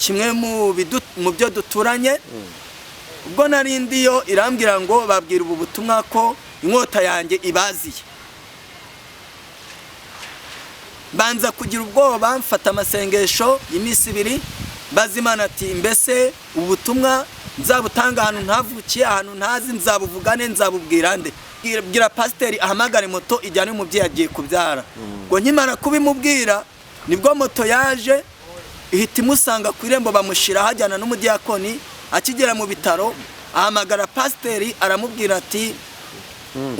Kimwe mu byo duturanye. Ubwo nari ndiyo, irambwira ngo babwira ubu butumwa ko inkota yanjye ibaziye. Mbanza kugira ubwoba, mfata amasengesho y'iminsi 2, mbaza Imana ati: "Mbese ubu butumwa nzabutanga ahantu ntavukiye, ahantu ntazi, nzabuvugane, nzabubwira nde?" Bwira pasiteri ahamagare moto ijyane umubyeyi agiye kubyara. Ngo nkimara kubimubwira, nibwo moto yaje ihita imusanga ku irembo, bamushyira hajyana n'umudiyakoni. Akigera mu bitaro ahamagara pasiteri, aramubwira ati: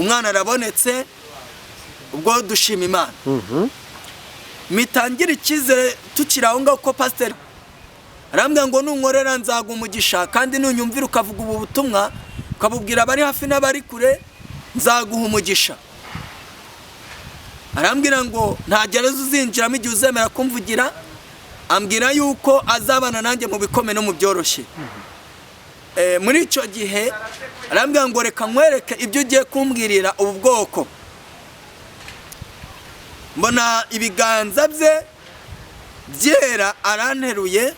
"Umwana arabonetse." Ubwo dushima Imana, mitangire icyizere. Tukiri aho ngaho, ko pasiteri arambwira ngo: "Nunkorera nzaguha umugisha, kandi nunyumvira ukavuga ubu butumwa, ukabubwira abari hafi n'abari kure, nzaguha umugisha." Arambwira ngo nta gereza uzinjiramo igihe uzemera kumvugira. Ambwira yuko azabana nanjye mu bikomeye no mu byoroshye. Muri icyo gihe arambwira ngo: "Reka nkwereke ibyo ugiye kumbwirira ubu bwoko." Mbona ibiganza bye byera, aranteruye,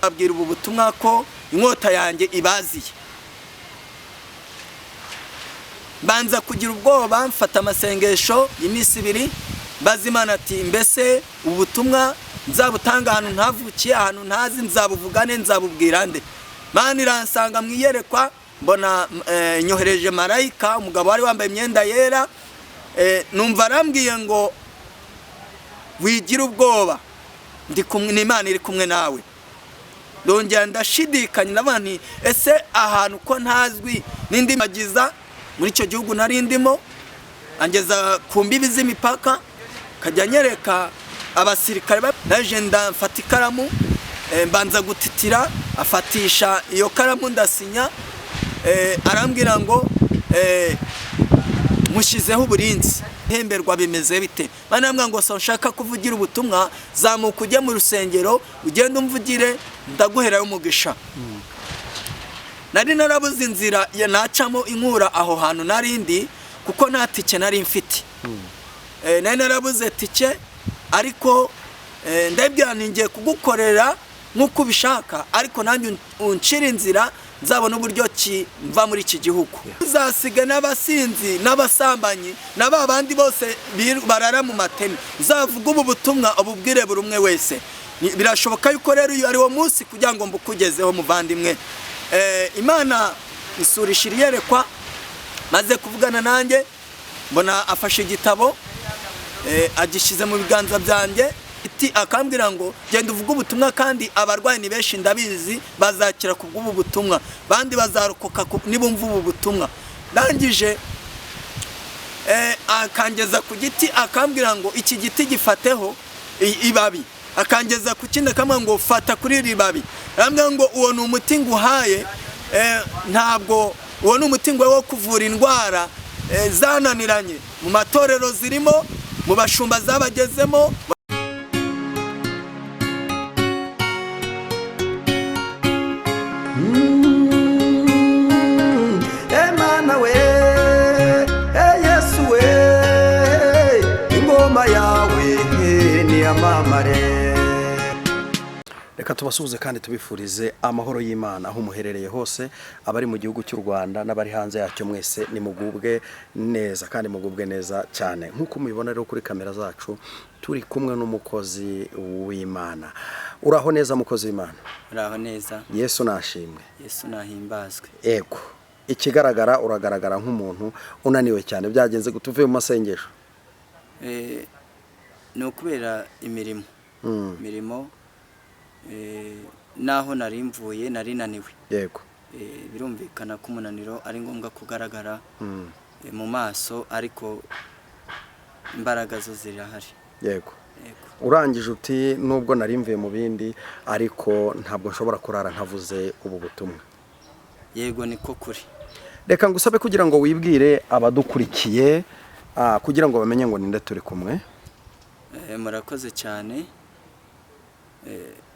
abwira ubu butumwa ko inkota yanjye ibaziye. Mbanza kugira ubwoba, mfata amasengesho y'iminsi 2, mbaza Imana ati: "Mbese ubu butumwa nzabutanga ahantu ntavukiye, ahantu ntazi, nzabuvugane, nzabubwira nde?" Mana iransanga mu iyerekwa, mbona nyohereje marayika, umugabo wari wambaye imyenda yera. Numva arambwiye ngo: "Wigira ubwoba, ndi kumwe n'Imana, iri kumwe nawe." Ndongera ndashidikanya, ndavuga nti: "Ese ahantu ko ntazwi n'indi magiza muri icyo gihugu nari ndimo?" Angeza ku mbibi z'imipaka, akajya anyereka abasirikare. Naje ndamfata ikaramu, mbanza gutitira, afatisha iyo karamu ndasinya. Arambwira ngo: "Mushyizeho uburinzi." Hemberwa bimeze bite? Banambwira ngo: "So nshaka kuvugira ubutumwa, zamuka ujye mu rusengero, ugende umvugire, ndaguherayo umugisha." Nari narabuze inzira ya nacamo inkura aho hantu nari ndi, kuko nta tike nari mfite. Nari narabuze tike, ariko ndabwira nti: "Ngiye kugukorera nk'uko ubishaka, ariko nanjye uncire inzira nzabona uburyo ki mva muri iki gihugu. Uzasiga n'abasinzi n'abasambanyi na ba bandi bose barara mu mateme. Uzavuga ubu butumwa, ububwire buri umwe wese." Birashoboka yuko rero uyu ari wo munsi kugira ngo mbukugezeho, muvandimwe. Imana isurisha iyerekwa, maze kuvugana nanjye, mbona afashe igitabo, agishyize mu biganza byanjye, iti akambwira ngo: "Genda uvuge ubutumwa, kandi abarwayi ni benshi, ndabizi, bazakira ku bw'ubu butumwa, bandi bazarokoka nibumva ubu butumwa." Ndangije akangeza ku giti, akambwira ngo: "Iki giti gifateho ibabi." Akangeza ku kindi, akambwira ngo: "Fata kuri iri babi." Arambwira ngo: "Uwo ni umuti nguhaye, ntabwo uwo ni umuti ngo wo kuvura indwara zananiranye mu matorero, zirimo mu bashumba zabagezemo." Emana we, e Yesu we, ingoma yawe niyamamare. Reka tubasuhuze kandi tubifurize amahoro y'Imana aho muherereye hose, abari mu gihugu cy'u Rwanda n'abari hanze yacyo, mwese nimugubwe neza kandi mugubwe neza cyane. Nk'uko mubibona rero kuri kamera zacu, turi kumwe n'umukozi w'Imana. Uraho neza, mukozi w'Imana? Uraho neza. Yesu nashimwe. Yesu nahimbazwe. Ego, ikigaragara uragaragara nk'umuntu unaniwe cyane. Byagenze gute? Uvuye mu masengesho? Ni ukubera imirimo, imirimo, naho nari mvuye nari naniwe. Birumvikana ko umunaniro ari ngombwa kugaragara mu maso, ariko imbaraga zo zirahari. Yego. Urangije uti: "Nubwo nari mvuye mu bindi, ariko ntabwo nshobora kurara ntavuze ubu butumwa." Yego, niko kuri. Reka ngusabe kugira ngo wibwire abadukurikiye, kugira ngo bamenye ngo ninde turi kumwe. Murakoze cyane.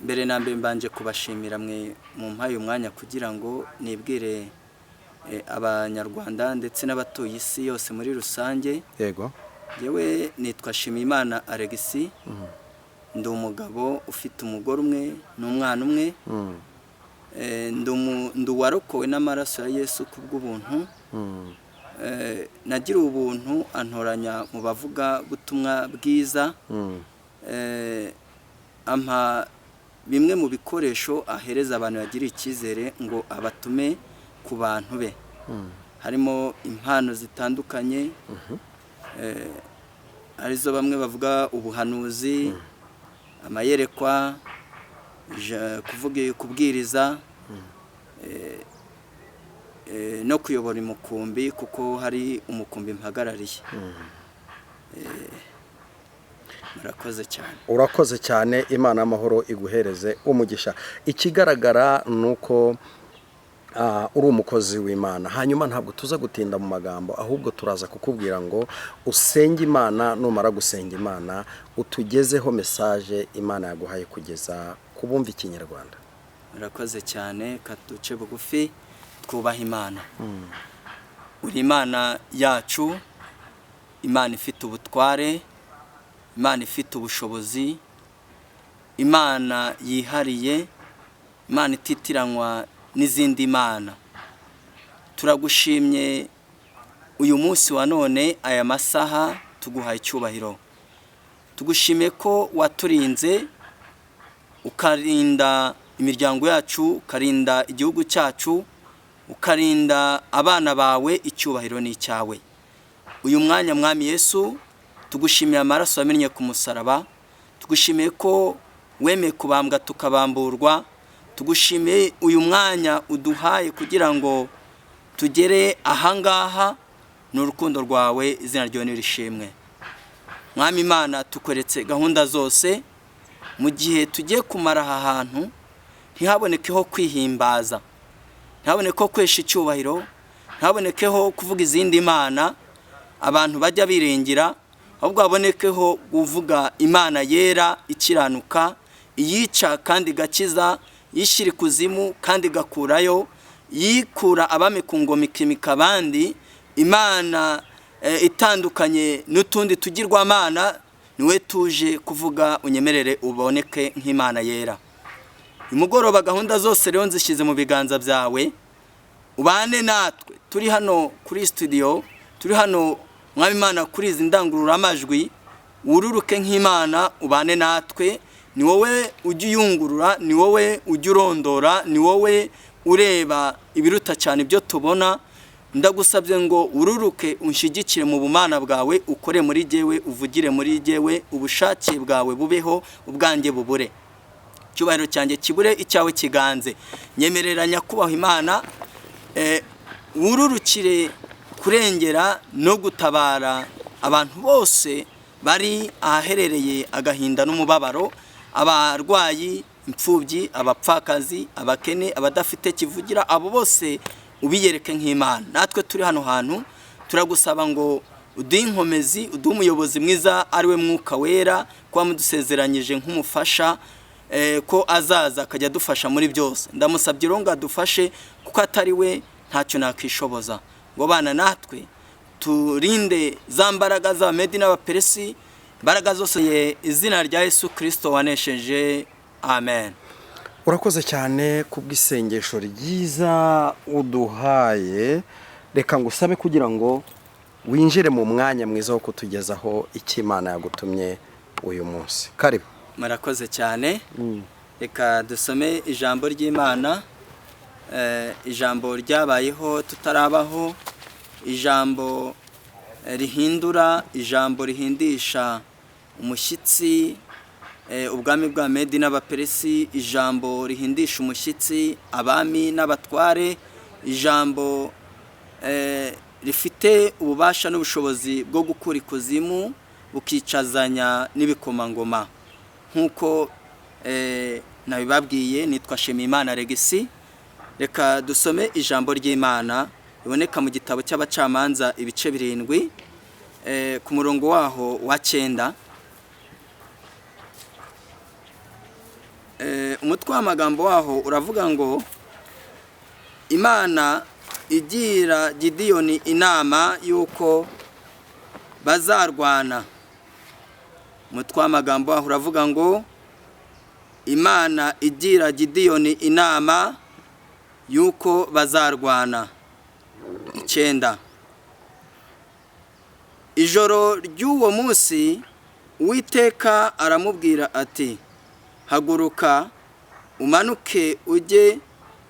Mbere na mbere mbanje kubashimira mwe mumpaye umwanya kugira ngo nibwire Abanyarwanda ndetse n'abatuye isi yose muri rusange. Yewe, nitwa Shimimana Alexis. Ndi umugabo ufite umugore umwe n'umwana umwe. Ndi uwarokowe n'amaraso ya Yesu kubw'ubuntu. Nagiriwe ubuntu antoranya mu bavuga butumwa bwiza, ampa bimwe mu bikoresho ahereza abantu yagiriye icyizere ngo abatume ku bantu be, harimo impano zitandukanye, arizo bamwe bavuga ubuhanuzi, amayerekwa, kuvuga, kubwiriza, no kuyobora umukumbi, kuko hari umukumbi mpagarariye. Murakoze cyane. Urakoze cyane, Imana y'amahoro iguhereze umugisha. Ikigaragara ni uko uri umukozi w'Imana. Hanyuma ntabwo tuza gutinda mu magambo, ahubwo turaza kukubwira ngo usenge Imana. Numara gusenga Imana, utugezeho message Imana yaguhaye kugeza ku bumva Ikinyarwanda. Murakoze cyane. Kaduce bugufi twubaha Imana. Uri Imana yacu, Imana ifite ubutware, Imana ifite ubushobozi, Imana yihariye, Imana ititiranywa n'izindi mana. Turagushimye uyu munsi wa none, aya masaha, tuguhaye icyubahiro. Tugushimiye ko waturinze, ukarinda imiryango yacu, ukarinda igihugu cyacu, ukarinda abana bawe. Icyubahiro ni icyawe uyu mwanya, Mwami Yesu. Tugushimiye amaraso wamennye ku musaraba, tugushimiye ko wemeye kubambwa tukabamburwa, tugushimiye uyu mwanya uduhaye kugira ngo tugere ahangaha. Ni urukundo rwawe, izina ryawe nirishimwe. Mwami Imana, tukweretse gahunda zose mu gihe tugiye kumara aha hantu. Ntihabonekeho kwihimbaza, ntihabonekeho kwesha icyubahiro, ntihabonekeho kuvuga izindi mana abantu bajya biringira, ahubwo habonekeho kuvuga Imana yera ikiranuka, iyica kandi igakiza, yishyira ikuzimu kandi igakurayo, yikura abami ku ngoma ikimika abandi, Imana itandukanye n'utundi tugirwamana. Niwe tuje kuvuga, unyemerere uboneke nk'Imana yera. Umugoroba gahunda zose rero nzishyize mu biganza byawe, ubane natwe turi hano kuri studio, turi hano, Mwami Imana, kuri izi ndangururamajwi. Wururuke nk'Imana, ubane natwe. Ni wowe ujya uyungurura, ni wowe ujya urondora, ni wowe ureba ibiruta cyane ibyo tubona. Ndagusabye ngo ururuke, unshyigikire mu bumana bwawe, ukore muri jyewe, uvugire muri jyewe, ubushake bwawe bubeho, ubwanjye bubure, icyubahiro cyanjye kibure, icyawe kiganze. Nyemerera, nyakubahwa Imana, wururukire kurengera no gutabara abantu bose bari ahaherereye agahinda n'umubabaro, abarwayi, imfubyi, abapfakazi, abakene, abadafite kivugira, abo bose ubiyereke nk'Imana. Natwe turi hano hantu turagusaba ngo uduhe inkomezi, uduhe umuyobozi mwiza ari we Mwuka Wera, kuba mudusezeranyije nk'umufasha, ko azaza akajya adufasha muri byose. Ndamusabye rero ngo adufashe, kuko atari we ntacyo nakishoboza. Ngo bana natwe, turinde za mbaraga z'Abamedi n'Abaperesi, imbaraga zose, ye izina rya Yesu Kirisito wanesheje, amen. Urakoze cyane kubw'isengesho ryiza uduhaye. Reka ngusabe kugira ngo winjire mu mwanya mwiza wo kutugezaho icyo Imana yagutumye uyu munsi. Karibu. Murakoze cyane. Reka dusome ijambo ry'Imana, ijambo ryabayeho tutarabaho, ijambo rihindura, ijambo rihindisha umushyitsi ubwami bwa Medi n'Abaperesi, ijambo rihindisha umushyitsi abami n'abatware, ijambo rifite ububasha n'ubushobozi bwo gukura ikuzimu bukicazanya n'ibikomangoma. Nk'uko nabibabwiye, nitwa Shimimana Regisi. Reka dusome ijambo ry'Imana riboneka mu gitabo cy'Abacamanza ibice 7, ku murongo waho wa 9. Umutwe w'amagambo waho uravuga ngo: Imana igira Gidiyoni inama y'uko bazarwana. Umutwe w'amagambo aho uravuga ngo Imana igira Gidiyoni inama y'uko bazarwana. 9. Ijoro ry'uwo munsi Uwiteka aramubwira ati: haguruka umanuke ujye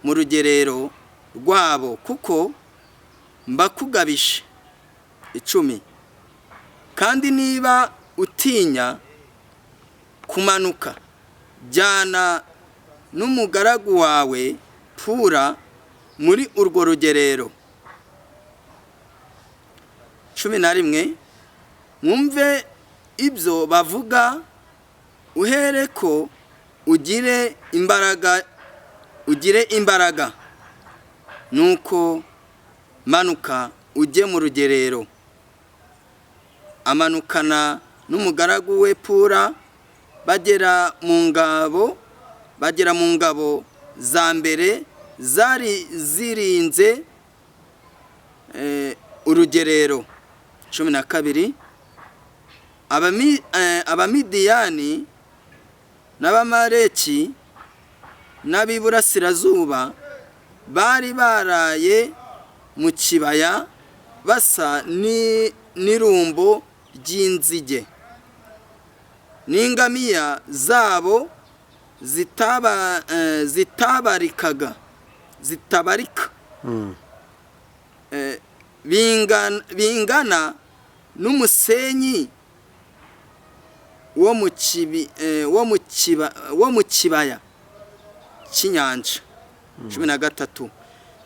mu rugerero rwabo, kuko mbakugabishe. 10. Kandi niba utinya kumanuka, jyana n'umugaragu wawe Pura muri urwo rugerero. 11. Mwumve ibyo bavuga, uhereko ugire imbaraga. Nuko manuka ujye mu rugerero. Amanukana n'umugaragu we Pura, bagera mu ngabo za mbere zari zirinze urugerero. 12. Abamidiyani n'Abamaleki n'ab'iburasirazuba bari baraye mu kibaya, basa n'irumbo ry'inzige, n'ingamiya zabo zitabarika, bingana n'umusenyi wo mu kibaya cy'inyanja. 13.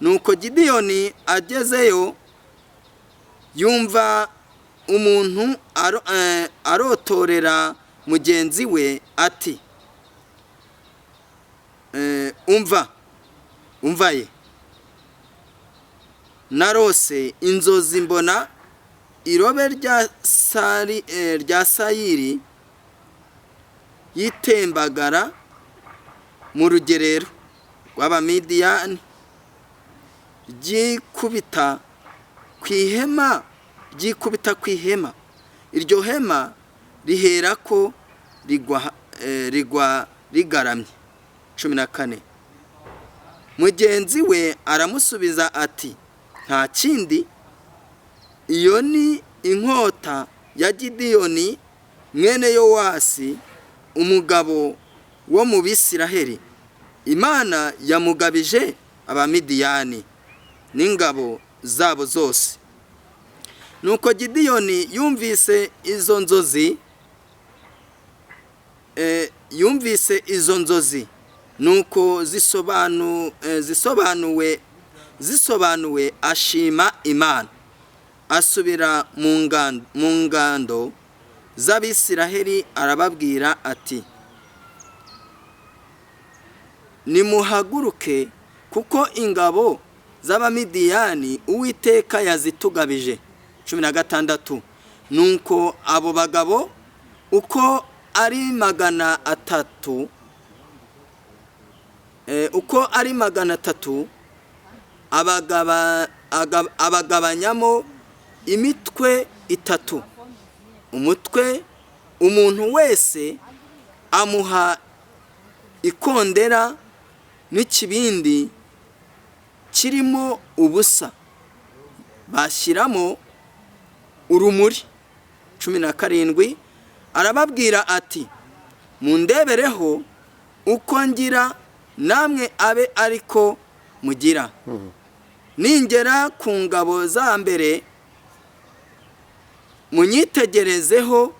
Nuko Gidiyoni agezeyo, yumva umuntu arotorera mugenzi we ati: umva ye, narose inzozi mbona irobe rya sayiri yitembagara mu rugerero rw'Abamidiyani, ryikubita ku ihema. Iryo hema riherako rigwa rigaramye. 14. Mugenzi we aramusubiza ati: nta kindi, iyo ni inkota ya Gidiyoni mwene Yowasi, umugabo wo mu Bisiraheli. Imana yamugabije Abamidiyani n'ingabo zabo zose. Nuko Gidiyoni yumvise izo nzozi, nuko zisobanuwe ashima Imana. Asubira mu ngando z'Abisiraheli arababwira ati: nimuhaguruke, kuko ingabo z'Abamidiyani Uwiteka yazitugabije. 16. Nuko abo bagabo uko ari 300, abagabanyamo imitwe 3. Umutwe umuntu wese amuha ikondera n'ikibindi kirimo ubusa, bashyiramo urumuri. 17. Arababwira ati: mundebereho uko ngira, namwe abe ariko mugira. Ningera ku ngabo za mbere, munyitegerezeho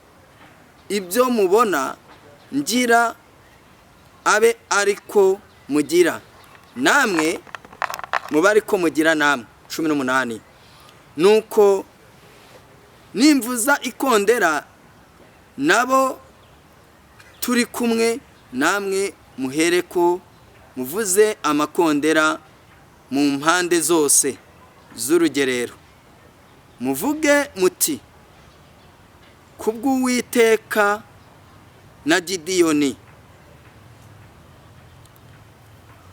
ibyo mubona ngira, abe ariko mugira namwe, muba ariko mugira namwe. 18. Nuko nimvuza ikondera, nabo turi kumwe namwe, muhereko muvuze amakondera mu mpande zose z'urugerero, muvuge muti: kubw'Uwiteka na Gidiyoni.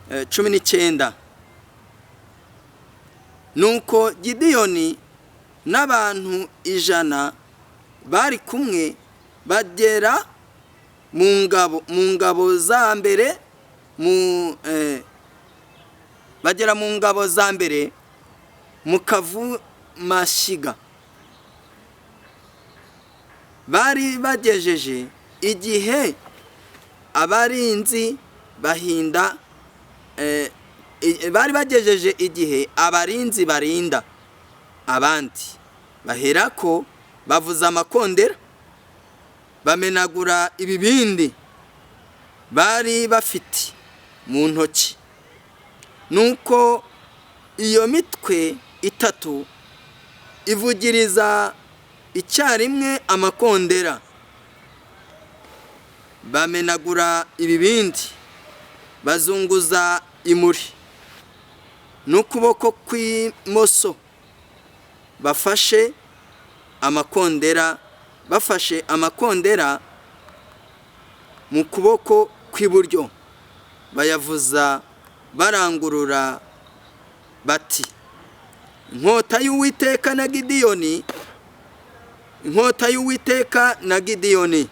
19. Nuko Gidiyoni n'abantu 100 bari kumwe Bagera mu ngabo za mbere mu eh, bagera mu ngabo za mbere mu Kavumashyiga. Bari bagejeje igihe abarinzi bahinda eh, i- bari bagejeje igihe abarinzi barinda abandi, baherako bavuza amakondera, bamenagura ibibindi bari bafite mu ntoki. Nuko iyo mitwe itatu ivugiriza icyarimwe amakondera, bamenagura ibibindi, bazunguza imuri n'ukuboko kw'imoso, bafashe amakondera mu kuboko kw'iburyo, bayavuza barangurura bati: "Inkota y'Uwiteka na Gidiyoni, inkota y'Uwiteka na Gidiyoni!"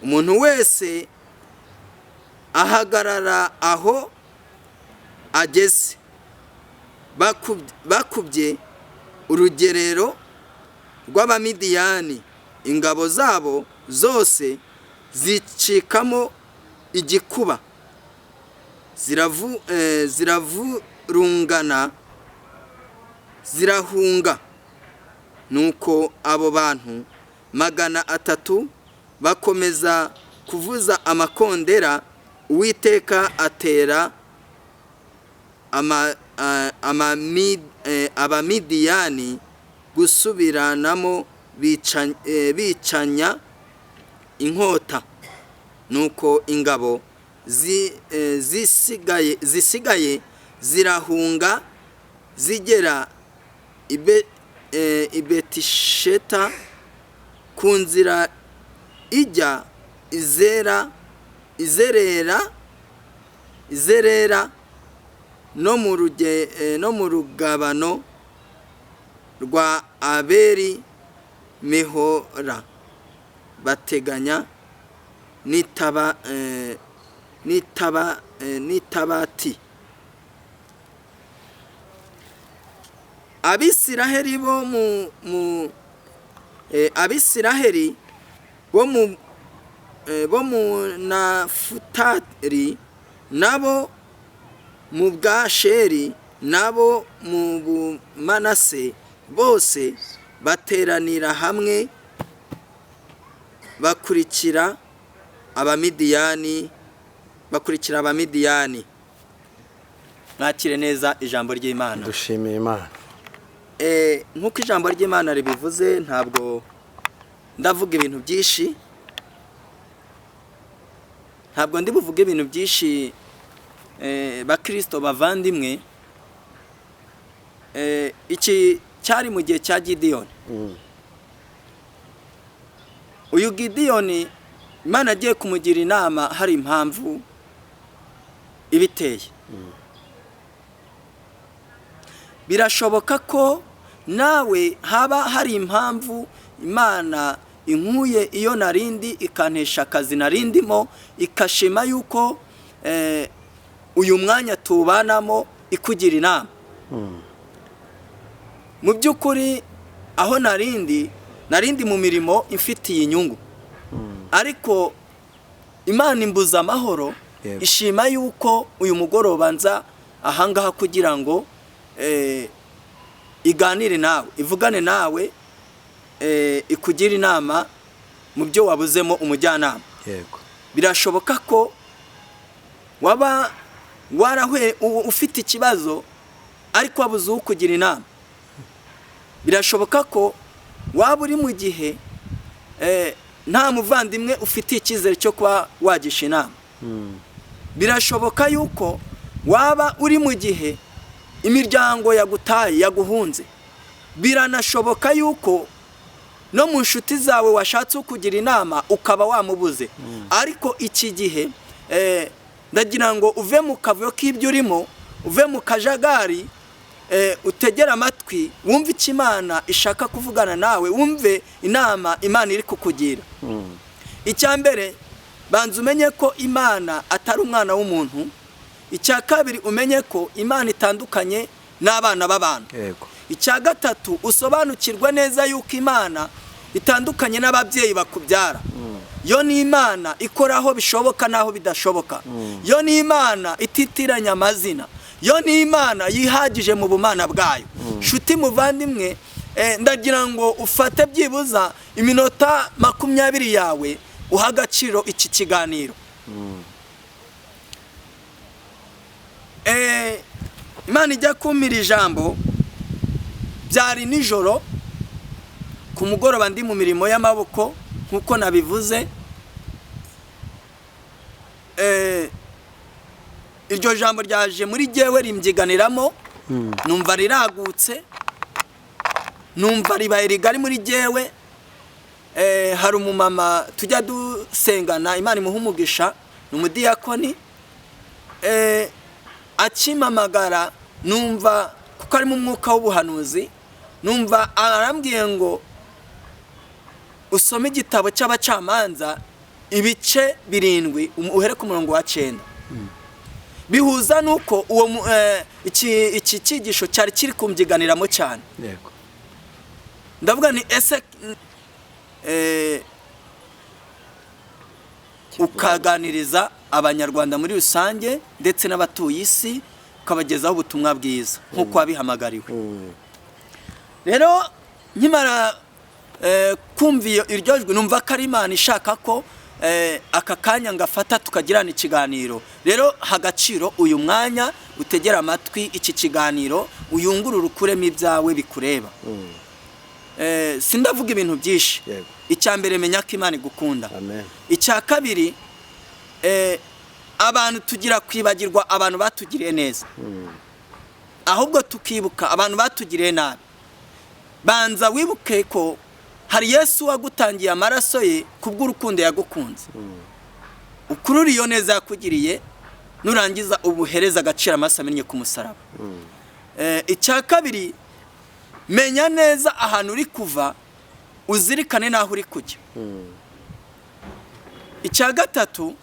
Umuntu wese ahagarara aho ageze. Bakubye urugerero rw'Abamidiyani, ingabo zabo zose zicikamo igikuba, ziravurungana, zirahunga. Nuko abo bantu 300 bakomeza kuvuza amakondera, Uwiteka atera Abamidiyani gusubiranamo, bicanya inkota. Nuko ingabo zisigaye zirahunga, zigera i Betisheta ku nzira ijya Izera, Izerera, Izerera, no mu rugabano rwa Aberi Mehora, bateganya n'Itabati. Abisiraheli bo mu Nafutali, nabo mu Bwasheri, nabo mu Bumanase bose bateranira hamwe, bakurikira Abamidiyani. Mwakire neza ijambo ry'Imana. Dushimiye Imana. Nk'uko ijambo ry'Imana ribivuze, ntabwo ndavuga ibintu byinshi, ntabwo ndi buvuge ibintu byinshi. Bakristo bavandimwe, iki cyari mu gihe cya Gidiyoni. Uyu Gidiyoni, Imana agiye kumugira inama, hari impamvu ibiteye. Birashoboka ko nawe haba hari impamvu Imana inkuye iyo narindi, ikantesha akazi narindimo, ikashima yuko uyu mwanya tubanamo ikugira inama. Mu by'ukuri aho narindi mu mirimo imfitiye inyungu, ariko Imana imbuza amahoro. Ishima yuko uyu mugoroba nza ahangaha kugira ngo iganire nawe, ivugane nawe, ikugire inama mu byo wabuzemo umujyanama. Birashoboka ko waba warahwe ufite ikibazo ariko wabuze ukugira inama. Birashoboka ko waba uri mu gihe nta muvandimwe ufitiye icyizere cyo kuba wagisha inama. Birashoboka yuko waba uri mu gihe imiryango yagutaye, yaguhunze. Biranashoboka yuko no mu nshuti zawe washatse kugira inama ukaba wamubuze. Ariko iki gihe ndagira ngo uve mu kavuyo k'ibyo urimo, uve mu kajagari. utegere amatwi, wumve icyo Imana ishaka kuvugana nawe, wumve inama Imana iri kukugira. Icya mbere, banza umenye ko Imana atari umwana w'umuntu. Icya kabiri, umenye ko Imana itandukanye n'abana b'abantu. Icya gatatu, usobanukirwe neza yuko Imana itandukanye n'ababyeyi bakubyara. Yo ni Imana ikora aho bishoboka n'aho bidashoboka. Yo ni Imana ititiranya amazina. Yo ni Imana yihagije mu bumana bwayo. Shuti muvandimwe, ndagira ngo ufate byibuza iminota 20 yawe, uha agaciro iki kiganiro. Imana ijya kumira ijambo, byari nijoro ku mugoroba, ndi mu mirimo y'amaboko nk'uko nabivuze. Iryo jambo ryaje muri jyewe rimbyiganiramo, numva riragutse, numva ribaye rigari muri jyewe. Hari umumama tujya dusengana, Imana imuha umugisha, ni umudiyakoni. Akimamagara numva kuko ari mu mwuka w'ubuhanuzi, numva arambwiye ngo usome igitabo cy'Abacamanza ibice 7, uhere ku murongo wa 9. Bihuza nuko uwo iki cyigisho cyari kiri kumbyiganiramo cyane. Yego. Ndavuga ni ese ukaganiriza Abanyarwanda muri rusange ndetse n'abatuye isi, ukabagezaho ubutumwa bwiza nk'uko wabihamagariwe. Rero nkimara kumva iryo jwi, numva ko ari Imana ishaka ko aka kanya ngafata tukagirana ikiganiro. Rero hagaciro uyu mwanya, utegera amatwi iki kiganiro, uyungurure ukuremo ibyawe bikureba. Sindavuga ibintu byinshi. Icya mbere, menya ko Imana igukunda. Icya kabiri, abantu tugira kwibagirwa abantu batugiriye neza, ahubwo tukibuka abantu batugiriye nabi. Banza wibuke ko hari Yesu wagutangiye amaraso ye kubw'urukundo yagukunze. Ukurura iyo neza yakugiriye, nurangiza ubuhereza agaciro amaraso amennye ku musaraba. Icya kabiri, menya neza ahantu uri kuva, uzirikane n'aho uri kujya. Icya gatatu,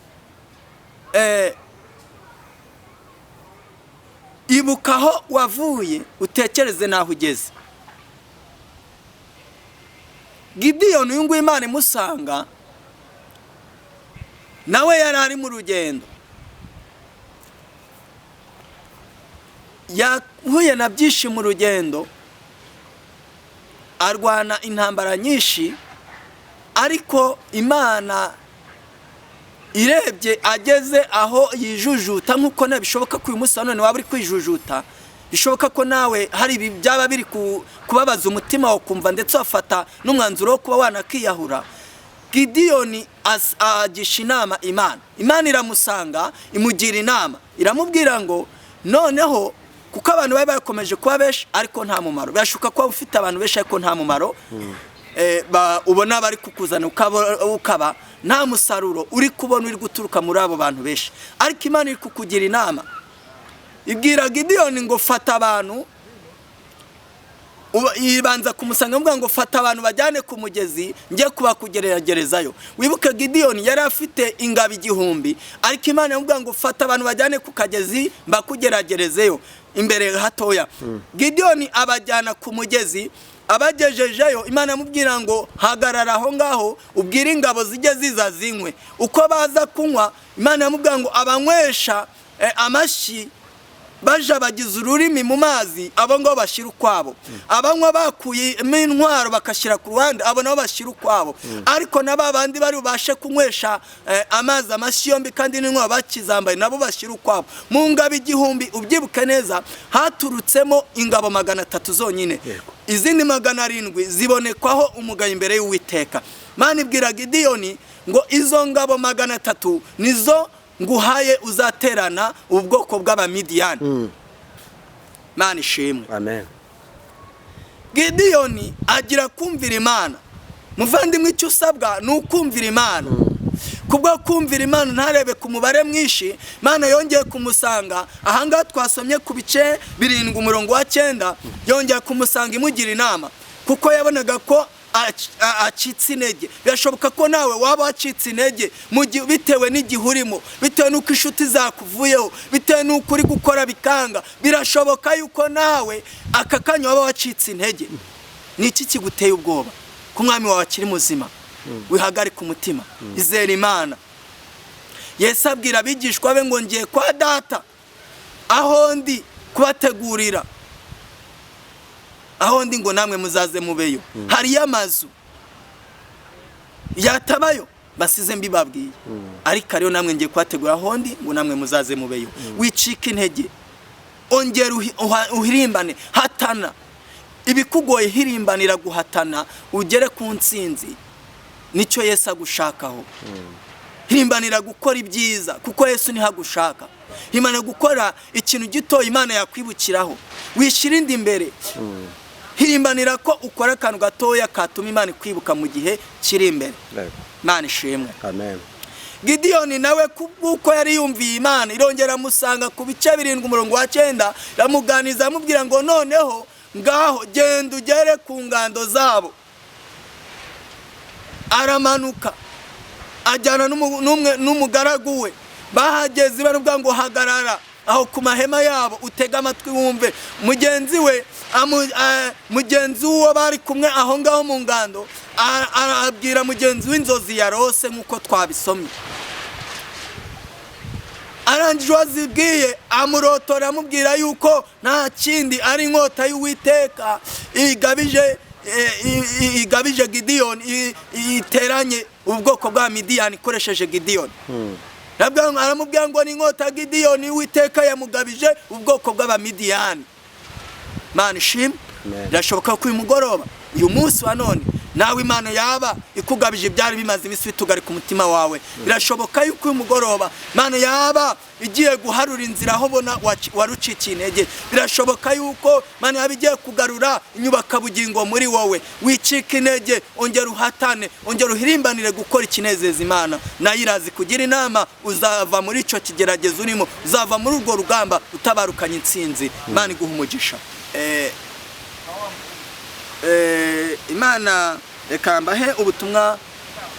ibuka aho wavuye, utekereze n'aho ugeze. Gidiyoni uyu nguyu Imana imusanga, nawe yari ari mu rugendo, yahuye na byinshi mu rugendo, arwana intambara nyinshi, ariko Imana irebye ageze aho yijujuta, nk'uko bishoboka ko uyu munsi wa none waba uri kwijujuta, bishoboka ko nawe hari ibi byaba biri kubabaza umutima wawe, ukumva ndetse wafata n'umwanzuro wo kuba wanakiyahura. Gidiyoni agisha inama Imana. Imana iramusanga, imugira inama, iramubwira ngo noneho kuko abantu bari bakomeje kuba benshi ariko nta mumaro, birashoboka ko ufite abantu benshi ariko nta mumaro, ubona bari kukuzana ukaba nta musaruro uri kubona uri guturuka muri abo bantu benshi. Ariko Imana iri kukugira inama, ibwira Gidiyoni ngo fata abantu, ibanza kumusanga amuvuga ngo fata abantu bajyane ku mugezi njye kubakugeregerezayo. Wibuke Gidiyoni yari afite ingabo 1000, ariko Imana yamubwira ngo fata abantu bajyane ku kagezi mbakugeragerezeyo imbere hatoya. Gidiyoni abajyana ku mugezi, abagejejeyo Imana yamubwira ngo hagarara aho ngaho ubwire ingabo zijye ziza zinywe. Uko baza kunywa, Imana yamubwira ngo abanywesha amashyi baja bagize ururimi mu mazi, abo ngo bashira ukwabo. Abanywa bakuyemo intwaro bakashyira ku ruhande, abo nabo bashira ukwabo. Ariko naba bandi bari bubashe kunywesha amazi amashyi yombi kandi n'intwaro bakizambaye, nabo bashira ukwabo. Mu ngabo 1000, ubyibuke neza, haturutsemo ingabo 300 zonyine. Izindi 700 zibonekwaho umugayo imbere y'Uwiteka. Imana ibwira Gidiyoni ngo izo ngabo 300 nizo nguhaye uzaterana ubwoko bw'Abamidiyani. Imana ishimwe. Amen. Gidiyoni agira kumvira Imana. Muvandimwe, icyo usabwa ni ukumvira Imana. Kubwo kumvira Imana ntarebe ku mubare mwinshi, Imana yongeye kumusanga ahangaha twasomye ku bice 7 umurongo wa 9, yongeye kumusanga imugira inama kuko yabonaga ko acitse intege. Birashoboka ko nawe waba wacitse intege bitewe n'igihe urimo, bitewe n'uko inshuti zakuvuyeho, bitewe n'uko uri gukora bikanga. Birashoboka yuko nawe aka kanya waba wacitse intege. Ni iki kiguteye ubwoba ko umwami wawe akiri muzima? Wihagarike umutima, izera Imana. Yesu abwira abigishwa be ngo ngiye kwa data aho ndi kubategurira, aho ndi ngo namwe muzaze mubeyo. Hariyo amazu yatabayo basize mbibabwiye, ariko ariyo namwe ngiye kubategura aho ndi ngo namwe muzaze mubeyo. Wicika intege, ongera uhirimbane, hatana ibikugoye, hirimbanira guhatana ugere ku ntsinzi. Nicyo Yesu agushakaho. Hirimbanira gukora ibyiza kuko Yesu niho agushaka. Hirimbanira gukora ikintu gito Imana yakwibukiraho, wishyira indi imbere. Hirimbanira ko ukora akantu gatoya katuma Imana ikwibuka mu gihe kiri imbere. Imana ishimwe. Amen. Gidiyoni nawe kuko yari yumviye Imana, irongera amusanga ku bice 7 umurongo wa 9, iramuganiza amubwira ngo noneho ngaho genda ugere ku ngando zabo. Aramanuka ajyana n'umugaragu we. Bahageze baravuga ngo hagarara aho ku mahema yabo utege amatwi wumve. Mugenzi we mugenzi w'uwo bari kumwe aho ngaho mu ngando abwira mugenzi w'inzozi yarose nk'uko twabisomye. Arangije uwazibwiye amurotora amubwira yuko nta kindi ari inkota y'Uwiteka igabije Gidiyoni, iteranye ubwoko bwa Midiyani ikoresheje Gidiyoni. Aramubwira ngo ni inkota Gidiyoni Uwiteka yamugabije ubwoko bw'Abamidiyani. Imana ishimwe. Birashoboka ko uyu mugoroba, uyu munsi wa none, nawe Imana yaba ikugabije ibyari bimaze iminsi bitugarika umutima wawe. Birashoboka yuko uyu mugoroba Imana yaba igiye guharura inzira aho ubona warucikiye intege. Birashoboka yuko Imana yaba igiye kugarura inyubakabugingo muri wowe. Wicika intege, ongera uhatane, ongera uhirimbanire gukora ikinezeza Imana. Nayo irazi kugira inama, uzava muri icyo kigeragezo urimo, uzava muri urwo rugamba utabarukanye intsinzi. Imana iguha umugisha. Imana reka mbahe ubutumwa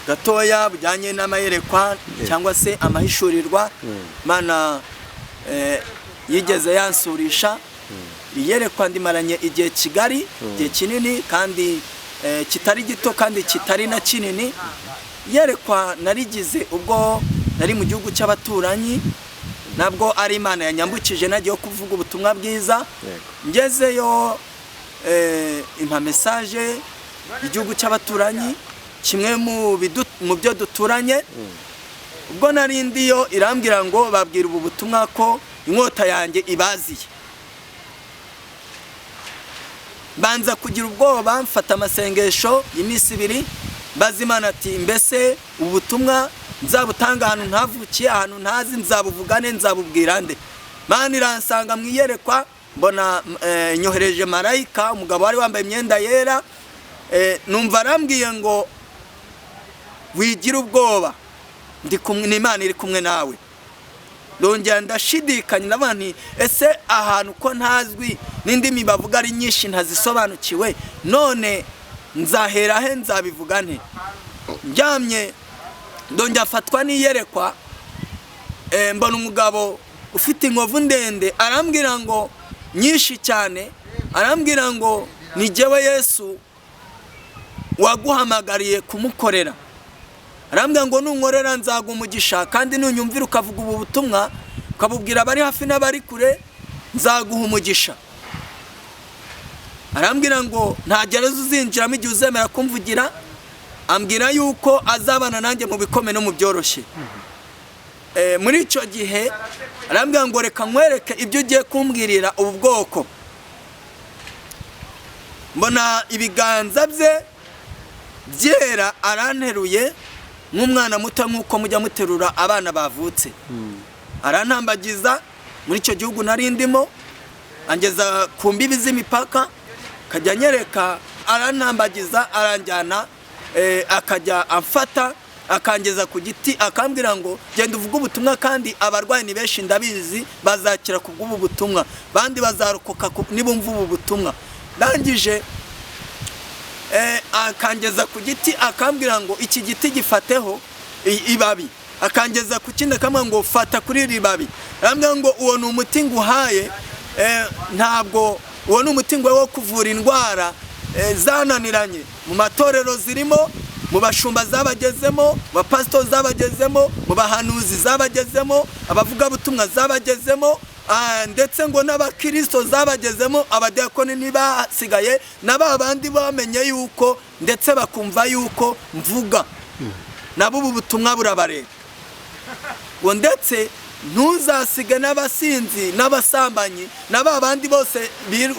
gatoya bujyanye n'amayerekwa cyangwa se amahishurirwa. Imana yigeze yansurisha iyerekwa ndimaranye igihe kigari, igihe kinini kandi kitari gito kandi kitari na kinini. Iyerekwa narigize ubwo nari mu gihugu cy'abaturanyi, nabwo ari Imana yanyambukije nagiye kuvuga ubutumwa bwiza. Ngezeyo impa message igihugu cy'abaturanyi kimwe mu byo duturanye. Ubwo nari ndiyo irambwira ngo babwira ubu butumwa ko inkota yanjye ibaziye. Banza kugira ubwoba, mfata amasengesho y'iminsi 2, mbaza Imana ati mbese ubutumwa nzabutanga ahantu ntavukiye, ahantu ntazi, nzabuvugane, nzabubwira nde? Imana iransanga mu iyerekwa, mbona nyohereje marayika, umugabo wari wambaye imyenda yera. Numva arambwiye ngo wigira ubwoba, ndi kumwe n'Imana iri kumwe nawe. Ndongera ndashidikanya, ndavuga nti ese ahantu ko ntazwi n'indimi bavuga ari nyinshi ntazisobanukiwe, none nzahera he, nzabivuga nte? Ndyamye ndongera afatwa n'iyerekwa, mbona umugabo ufite inkovu ndende, arambwira ngo nyinshi cyane, arambwira ngo ni jyewe Yesu waguhamagariye kumukorera. Arambwira ngo nunkorera nzaguha umugisha, kandi nunyumvira ukavuga ubu butumwa ukabubwira abari hafi n'abari kure nzaguha umugisha. Arambwira ngo nta gereza uzinjiramo igihe uzemera kumvugira. Ambwira yuko azabana nanjye mu bikomeye no mu byoroshye. Muri icyo gihe arambwira ngo reka nkwereke ibyo ugiye kumbwirira ubu bwoko. Mbona ibiganza bye byera, aranteruye nk'umwana muto nk'uko mujya muterura abana bavutse. Arantambagiza muri icyo gihugu nari ndimo, angeza ku mbibi z'imipaka, akajya anyereka, arantambagiza, aranjyana, akajya amfata Akangeza ku giti, akambwira ngo genda uvuge ubutumwa, kandi abarwayi ni benshi ndabizi, bazakira ku bw'ubu butumwa, bandi bazarokoka nibumva ubu butumwa. Ndangije akangeza ku giti, akambwira ngo iki giti gifateho ibabi, akangeza ku kindi akambwira ngo fata kuri iri babi, arambwira ngo uwo ni umuti nguhaye, ntabwo uwo ni umuti nguhaye wo kuvura indwara zananiranye mu matorero zirimo, mu bashumba zabagezemo, mu bapasitori zabagezemo, mu bahanuzi zabagezemo, abavugabutumwa zabagezemo, ndetse ngo n'abakirisito zabagezemo, abadiyakoni ntibasigaye, na ba bandi bamenye yuko ndetse bakumva yuko mvuga, nabo ubu butumwa burabareba, ngo ndetse ntuzasige n'abasinzi n'abasambanyi na ba bandi bose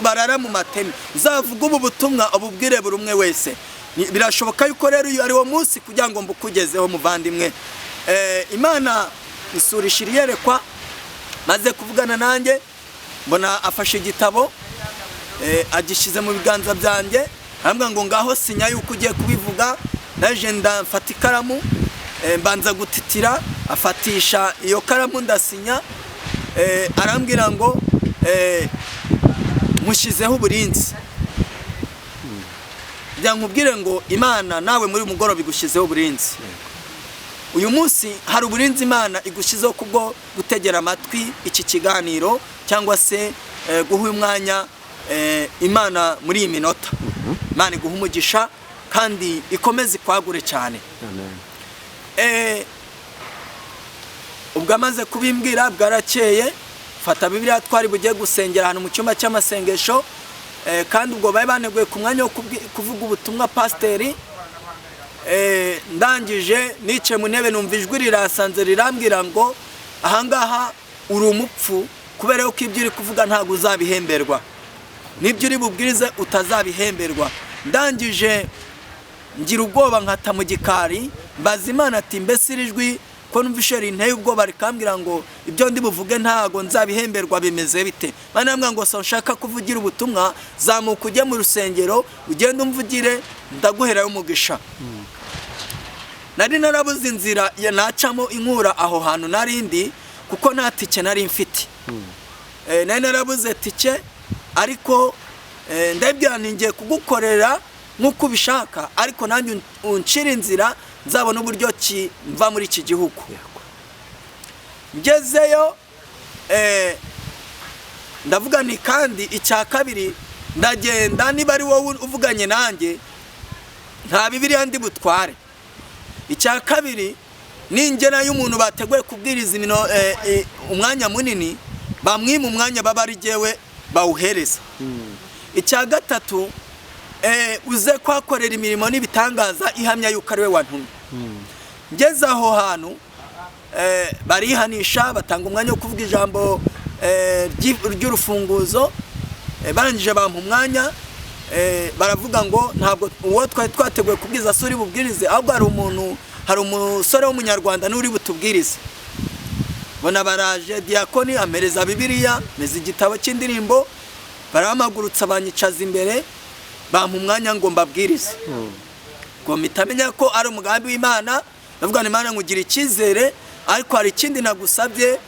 barara mu mateme, uzavuge ubu butumwa ububwire buri umwe wese. Birashoboka yuko rero uyu ari wo munsi kugira ngo mbukugezeho muvandimwe. Imana isurisha iyerekwa, maze kuvugana nanjye mbona afashe igitabo, agishyize mu biganza byanjye, arambwira ngo ngaho sinya yuko ugiye kubivuga. Naje ndafata ikaramu, mbanza gutitira, afatisha iyo karamu ndasinya, arambwira ngo mushyizeho uburinzi. Kugira nkubwire ngo Imana nawe muri uyu mugoroba igushyizeho uburinzi. Uyu munsi hari uburinzi Imana igushyizeho kubwo gutegera amatwi iki kiganiro, cyangwa se guha uyu mwanya Imana muri iyi minota. Imana iguha umugisha kandi ikomeze ikwagure cyane. Amen. Ubwo amaze kubimbwira bwarakeye, fata Bibiliya, twari bugiye gusengera ahantu mu cyumba cy'amasengesho, kandi ubwo bari baneguye ku mwanya wo kuvuga ubutumwa pasiteri. Ndangije nicaye mu ntebe, numva ijwi rirasanze rirambwira ngo ahangaha uri umupfu, kubera yuko ibyo uri kuvuga ntabwo uzabihemberwa, n'ibyo uri bubwirize utazabihemberwa. Ndangije ngira ubwoba, nkata mu gikari, mbaza Imana ati mbese iri jwi ko numva rinteye ubwoba rikambwira ngo ibyo ndi buvuge ntago nzabihemberwa, bimeze bite? Imana irambwira ngo so nshaka kuvugira ubutumwa, zamuka ujye mu rusengero ugende umvugire, ndaguherayo umugisha. Nari narabuze inzira ya nacamo inkura aho hantu narindi, kuko nta tike nari mfite. Nari narabuze tike, ariko ndabwira nti ngiye kugukorera nk'uko ubishaka, ariko nanjye uncire inzira nzabona uburyo ki mva muri iki gihugu. Ngezeyo ndavuga nti kandi icya kabiri ndagenda, niba ari wowe uvuganye nanjye nta Bibiliya ndi butware. Icya kabiri, ningera y'umuntu bateguye kubwiriza umwanya munini, bamwima umwanya baba ari jyewe bawuhereza. Icya gatatu, uze kuhakorera imirimo n'ibitangaza ihamya yuko ari we wantumye. Ngeze aho hantu barihanisha, batanga umwanya wo kuvuga ijambo ry'urufunguzo, barangije bampa umwanya, baravuga ngo ntabwo uwo twari twateguye kubwiriza si uri bubwirize, ahubwo hari umusore w'umunyarwanda n'uri butubwirize. Bona baraje, diyakoni ampereza Bibiliya, meza igitabo cy'indirimbo, barahamagurutsa banyicaza imbere, bampa umwanya ngo mbabwirize. Ngo mpita menya ko ari umugambi w'Imana. Ndavuga nti Imana nkugira icyizere, ariko hari ikindi nagusabye,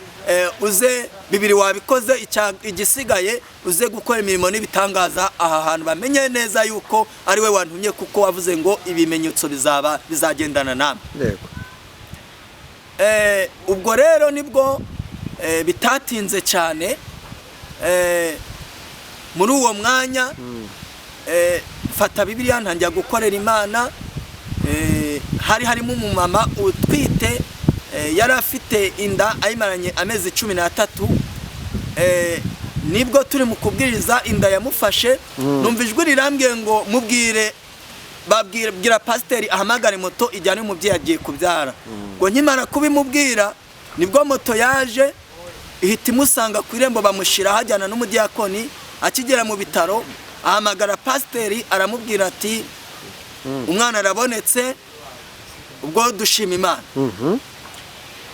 uze bibiri wabikoze, igisigaye uze gukora imirimo n'ibitangaza aha hantu, bamenye neza yuko ari we wantumye, kuko wavuze ngo ibimenyetso bizaba bizagendana namwe. Yego. Ubwo rero nibwo bitatinze cyane, muri uwo mwanya mfata Bibiliya ntangira gukorera Imana. Hari harimo umumama utwite, yari afite inda ayimaranye amezi 13. Nibwo turi mu kubwiriza inda yamufashe, numva ijwi rirambwiye ngo mubwire, babwira bwira pasiteri ahamagare moto ijyane umubyeyi agiye kubyara. Ngo nkimara kubimubwira nibwo moto yaje ihita imusanga ku irembo, bamushyira hajyana n'umudiyakoni. Akigera mu bitaro ahamagara pasiteri aramubwira ati umwana arabonetse, ubwo dushima Imana.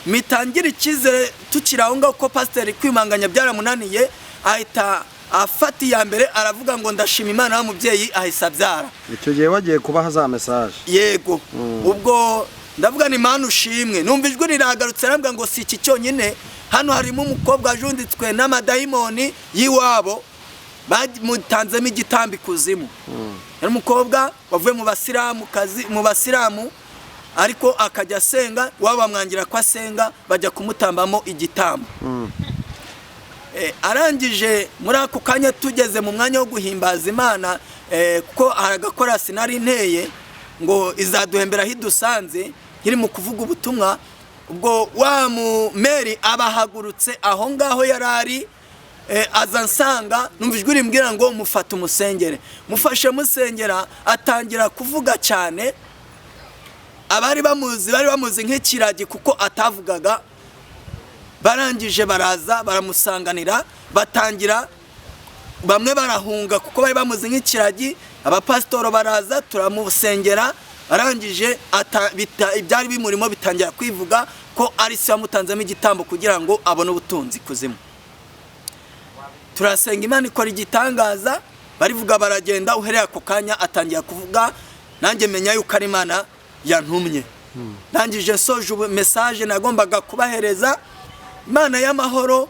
Mitangire icyizere tukiri aho ngaho ko pasiteri kwimanganya byaramunaniye, ahita afata iya mbere aravuga ngo ndashima Imana wa mubyeyi ahise abyara. Icyo gihe wagiye kubaha za message? Yego. Ubwo Ndavuga ni Mana ushimwe. Numva ijwi riragarutse arambwira ngo si iki cyonyine, hano harimo umukobwa wajunditswe n'amadayimoni y'iwabo, bamutanzemo igitambo ikuzimu. Yari umukobwa wavuye mu basilamu kazi, mu basilamu, ariko akajya asenga, iwabo bamwangira ko asenga, bajya kumutambamo igitambo. Arangije muri ako kanya tugeze mu mwanya wo guhimbaza Imana, kuko hari agakorasi nari nteye ngo izaduhembera aho idusanze, nkiri mu kuvuga ubutumwa, ubwo wa mumeri abahagurutse aho ngaho yari ari, aza nsanga. Numva ijwi rimbwira ngo mufate umusengere. Mufashe musengera, atangira kuvuga cyane. Abari bamuzi bari bamuzi nk'ikiragi kuko atavugaga. Barangije baraza baramusanganira, batangira bamwe barahunga kuko bari bamuzi nk'ikiragi. Abapasitoro baraza turamusengera, arangije ibyari bimurimo bitangira kwivuga ko ari se wamutanzemo igitambo kugira ngo abone ubutunzi kuzimu. Turasenga, Imana ikora igitangaza, barivuga baragenda. Uhereye ako kanya atangira kuvuga, nanjye menya yuko ari Imana yantumye. Ndangije nsoje ubu message nagombaga kubahereza, Imana y'amahoro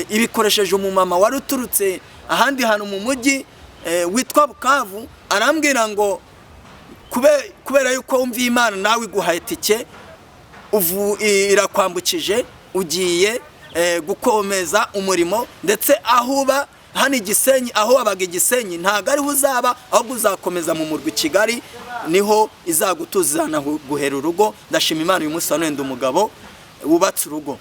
ibikoresheje umumama wari uturutse ahandi hantu mu mujyi witwa Bukavu, arambwira ngo kubera yuko wumviye Imana, nawe iguhaye itike, irakwambukije, ugiye gukomeza umurimo, ndetse aho uba hano i Gisenyi, aho wabaga i Gisenyi ntabwo ariho uzaba, ahubwo uzakomeza mu murwa i Kigali, niho izagutuza, izanaguhera urugo. Ndashima Imana, uyu munsi wa none ndi umugabo wubatse urugo.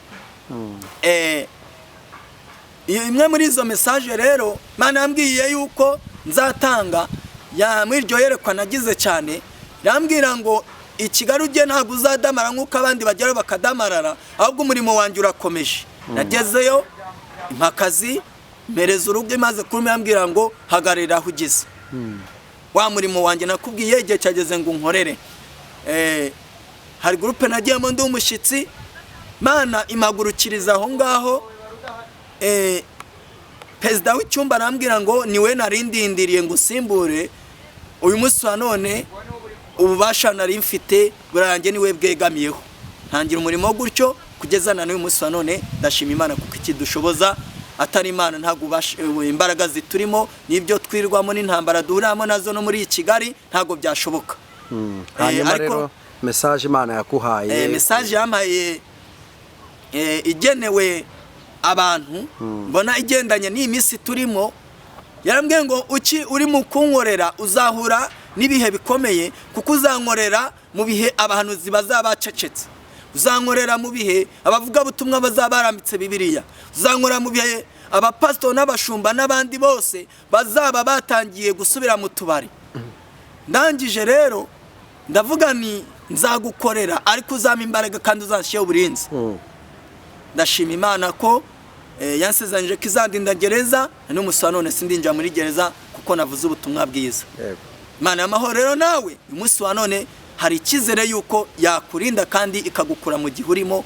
Imwe muri izo message rero Imana yambwiye yuko nzatanga ya muri iryo yerekwa nagize cyane, yambwira ngo i Kigali ujye ntabwo uzadamara nk'uko abandi bagerayo bakadamarara, ahubwo umurimo wanjye urakomeje. Nagezeyo impakazi mpereza urugo, imaze kuruma yambwira ngo hagararira aho ugeze, wa murimo wanjye nakubwiye igihe cyageze ngo unkorere. Hari groupe nagiyemo ndi umushyitsi, Mana impagurukiriza aho ngaho. Perezida w'icyumba arambwira ngo niwe narindindiriye ngo usimbure. Uyu munsi wa none ububasha nari mfite burangiye, niwe bwegamiyeho. Ntangira umurimo gutyo kugeza na n'uyu munsi wa none. Ndashima Imana kuko ikidushoboza atari Imana ntabwo imbaraga ziturimo n'ibyo twirwamo n'intambara duhuriramo nazo no muri iyi Kigali ntabwo byashoboka. Hanyuma ariko rero message Imana yakuhaye? Message yampaye igenewe abantu, mbona igendanye n'iyi minsi turimo, yarambwiye ngo uki uri mu kunkorera uzahura n'ibihe bikomeye, kuko uzankorera mu bihe abahanuzi bazaba bacecetse, uzankorera mu bihe abavugabutumwa bazaba barambitse Bibiliya, uzankorera mu bihe abapasitori n'abashumba n'abandi bose bazaba batangiye gusubira mu tubari. Ndangije rero ndavuga ni nzagukorera, ariko uzampa imbaraga kandi uzanshyiraho uburinzi. Ndashima Imana ko yansezeranyije ko izandinda gereza, n'umunsi wa none sindinjira muri gereza kuko navuze ubutumwa bwiza. Imana y'amahoro rero nawe uyu munsi wa none hari icyizere yuko yakurinda kandi ikagukura mu gihe urimo,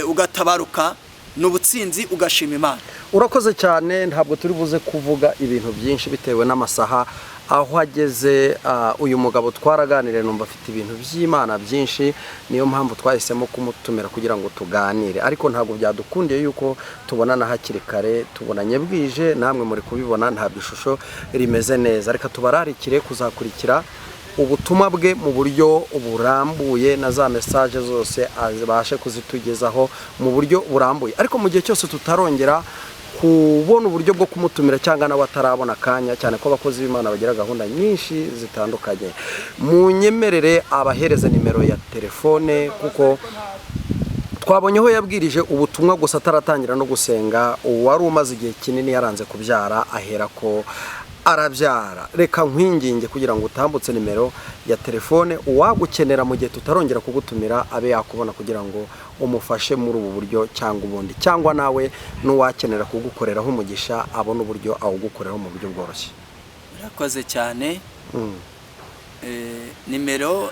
ugatabaruka n'ubutsinzi, ugashima Imana. Urakoze cyane. Ntabwo turi buze kuvuga ibintu byinshi bitewe n'amasaha aho ageze. Uyu mugabo twaraganiriye, numva afite ibintu by'Imana byinshi, niyo mpamvu twahisemo kumutumira kugira ngo tuganire, ariko ntabwo byadukundiye yuko tubonana hakiri kare, tubonanye bwije, namwe muri kubibona ntabwo ishusho rimeze neza. Reka tubararikire kuzakurikira ubutumwa bwe mu buryo burambuye na za message zose azabashe kuzitugezaho mu buryo burambuye, ariko mu gihe cyose tutarongera kubona uburyo bwo kumutumira cyangwa nawe atarabona akanya, cyane ko abakozi b'Imana bagira gahunda nyinshi zitandukanye, munyemerere abahereza nimero ya telefone, kuko twabonye aho yabwirije ubutumwa gusa ataratangira no gusenga, uwari umaze igihe kinini yaranze kubyara ahera ko arabyara. Reka nkwinginge kugira ngo utambutse nimero ya telefone, uwagukenera mu gihe tutarongera kugutumira abe yakubona kugira ngo umufashe muri ubu buryo cyangwa ubundi, cyangwa nawe n'uwakenera kugukoreraho umugisha abone uburyo awugukoreraho mu buryo bworoshye. Urakoze cyane. Nimero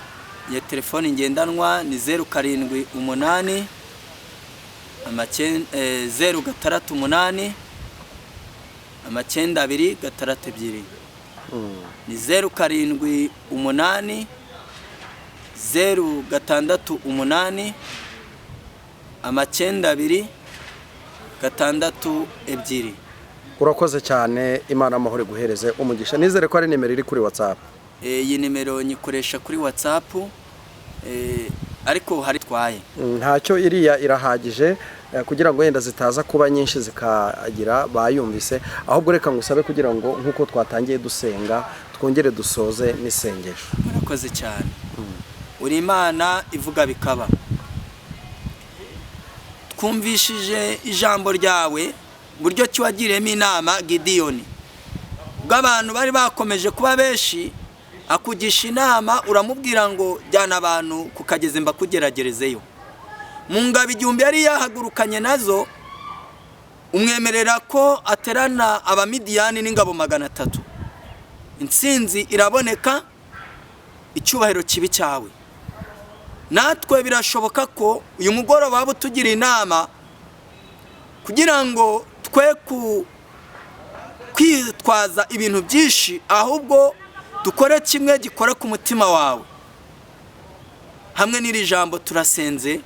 ya telefoni ngendanwa ni 078 068 92 62. Ni 078 068 92 62. Urakoze cyane, Imana amahoro iguhereze umugisha. Nizere ko ari nimero iri kuri WhatsApp. Iyi nimero nyikoresha kuri WhatsApp, ariko hari twaye. Ntacyo, iriya irahagije, kugira ngo wenda zitaza kuba nyinshi zikagira bayumvise. Ahubwo reka ngusabe kugira ngo nk'uko twatangiye dusenga, twongere dusoze n'isengesho. Murakoze cyane. Uri Imana ivuga bikaba. Twumvishije ijambo ryawe, buryo ki wagiriyemo inama Gidiyoni, ubwo abantu bari bakomeje kuba benshi, akugisha inama, uramubwira ngo jyana abantu ku kagezi mbakugeragerezeyo. Mu ngabo 1000 yari yahagurukanye nazo, umwemerera ko aterana Abamidiyani n'ingabo 300. Intsinzi iraboneka, icyubahiro kibi cyawe. Natwe birashoboka ko uyu mugoroba waba utugira inama kugira ngo twe ku kwitwaza ibintu byinshi, ahubwo dukore kimwe gikora ku mutima wawe. Hamwe n'iri jambo turasenze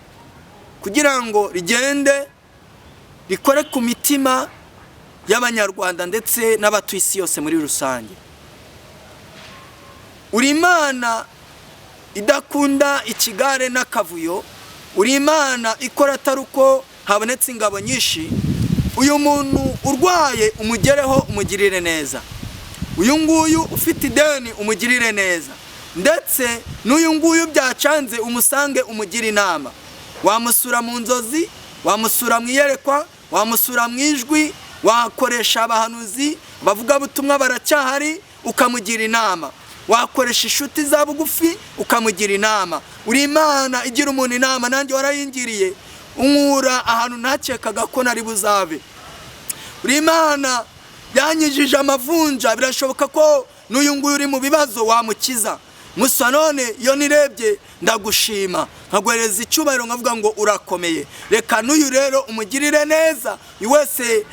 kugira ngo rigende rikore ku mitima y'Abanyarwanda ndetse n'abatuye isi yose muri rusange. Uri Imana idakunda ikigare n'akavuyo, uri Imana ikora atari uko habonetse ingabo nyinshi. Uyu muntu urwaye umugereho, umugirire neza. Uyu nguyu ufite ideni umugirire neza, ndetse n'uyu nguyu byacanze umusange umugire inama. Wamusura mu nzozi, wamusura mu iyerekwa, wamusura mu ijwi, wakoresha abahanuzi, abavugabutumwa baracyahari, ukamugira inama. Wakoresha inshuti za bugufi ukamugira inama. Uri Imana igira umuntu inama, nanjye warayingiriye, unkura ahantu ntakekaga ko nari buzabe. Uri Imana yanyijije amavunja, birashoboka ko n'uyu nguyu uri mu bibazo wamukiza. Musa none iyo nirebye ndagushima, nkaguhereza icyubahiro, nkavuga ngo urakomeye. Reka n'uyu rero umugirire neza. Uyu wese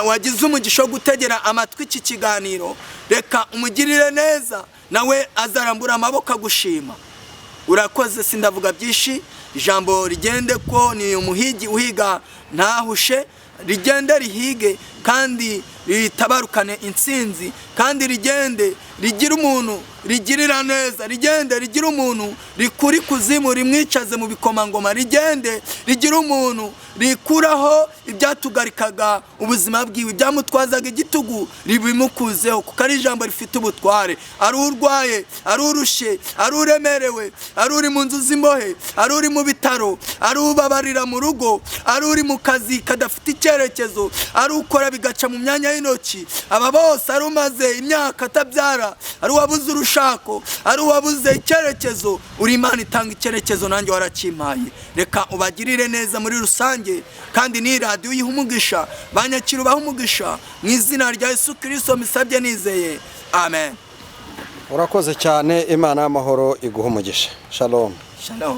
wagize umugisha wo gutegera amatwi iki kiganiro, reka umugirire neza, nawe azarambura amaboko agushima. Urakoze, sindavuga byinshi. Ijambo rigende ko ni umuhigi uhiga ntahushe, rigende rihige kandi ritabarukane intsinzi, kandi rigende rigire umuntu rigirira neza, rigende rigire umuntu rikura ikuzimu rimwicaze mu bikomangoma, rigende rigire umuntu rikuraho ibyatugarikaga ubuzima bwiwe, ibyamutwazaga igitugu ribimukuzeho, kuko ari ijambo rifite ubutware. Ari urwaye, ari urushe, ari uremerewe, ari uri mu nzu z'imbohe, ari uri mu bitaro, ari ubabarira mu rugo, ari uri mu kazi kadafite icyerekezo, ari ukora bigaca mu myanya y'intoki, aba bose, ari umaze imyaka atabyara, ari uwabuze urushako, ari uwabuze icyerekezo, uri Imana itanga icyerekezo, nanjye warakimpaye. Reka ubagirire neza muri rusange, kandi ni radiyo uyiha umugisha, banyakira ubaha umugisha, mu izina rya Yesu Kristo misabye nizeye, amen. Urakoze cyane, Imana y'amahoro iguha umugisha. Shalom. Shalom.